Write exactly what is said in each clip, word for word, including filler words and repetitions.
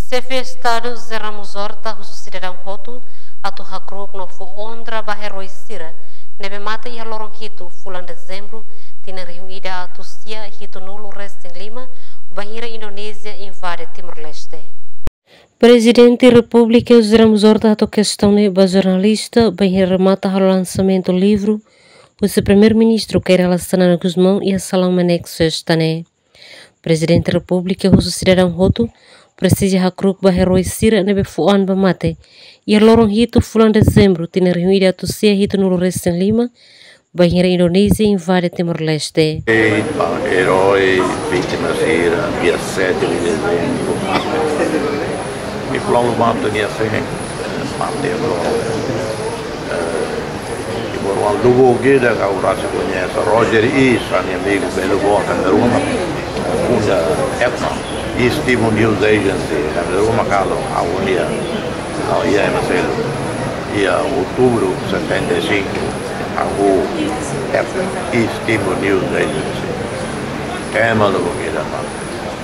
Xefe Estadu José Ramos Horta husu sidadaun hotu atu hakru'uk no fó onra ba eroi sira ne'ebé mate iha loron hitu fulan Dezembru tinan rihun ida atus sia hitunulu resin lima, bainhira Indonézia invade Timor-Leste. Prezidente Repúblika José Ramos Horta hato'o kestaun ne'e ba jornalista bainhira remata halo lansamentu livru husi Primeiru-Ministru Kay Rala Xanana Gusmão iha salaun MNEK Sesta ne'e. Prezidente Repúblika husu sidadaun hotu presiza hakru'uk ba eroi sira ne'ebé fó an ba mate iha loron hitu fulan Dezembru tinan rihun ida atus sia hitunulu resin lima, bainhira Indonézia invade Timor-Leste. Ei, ba eroi, vítima sira, dia sete de dezembro. I plano mate nia fé, mate agora. Eh, i por wan lubu gida ka urasi koñese Roger Is, ani amigu belu boa Cameroon, funda ETNA, East Timor News Agency, Cameroon kalo, a unia, a ia ema selu. Iha outubru setenta e cinco, a u ETNA, East Timor News Agency. Tema lubu gida mate.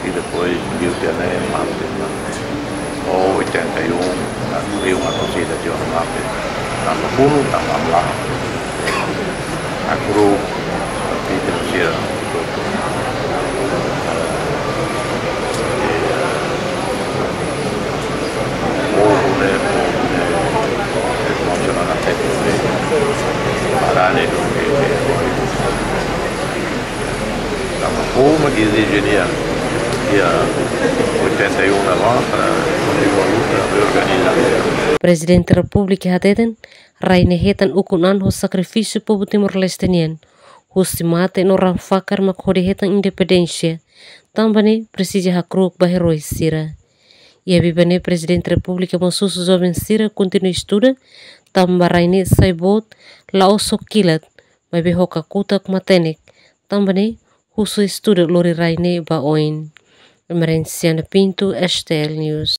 I depois, liu tiha ne'e mate, mate. O oitenta e um, na, liu uma torcida de um mate. Tanba kunu, tanba mla. A kru, a pita, no sia, tutu. Povu ne'e, povu ne'e, emociona na tempu ne'e. Para ne'e, do que, Tanba povu mak ezije nia, dia oitenta e um na ba, para kontinua luta, reorganiza. Prezidente Repúblika hateten, rai ne'e hetan ukun-an ho sakrifísiu povu Timor-Leste nian. Husi mate no raan fakar mak hodi hetan independénsia. Tanba ne'e presiza hakru'uk ba eroi sira. Iha biban ne'e Prezidente Repúblika mós husu joven sira kontinua estuda, tanba rai ne'e sai boot, la'ós ho kilat, maibé ho kakutak matenek, tanba ne'e husu estuda lori rai ne'e ba oin. Emerenciana Pinto, S T L News.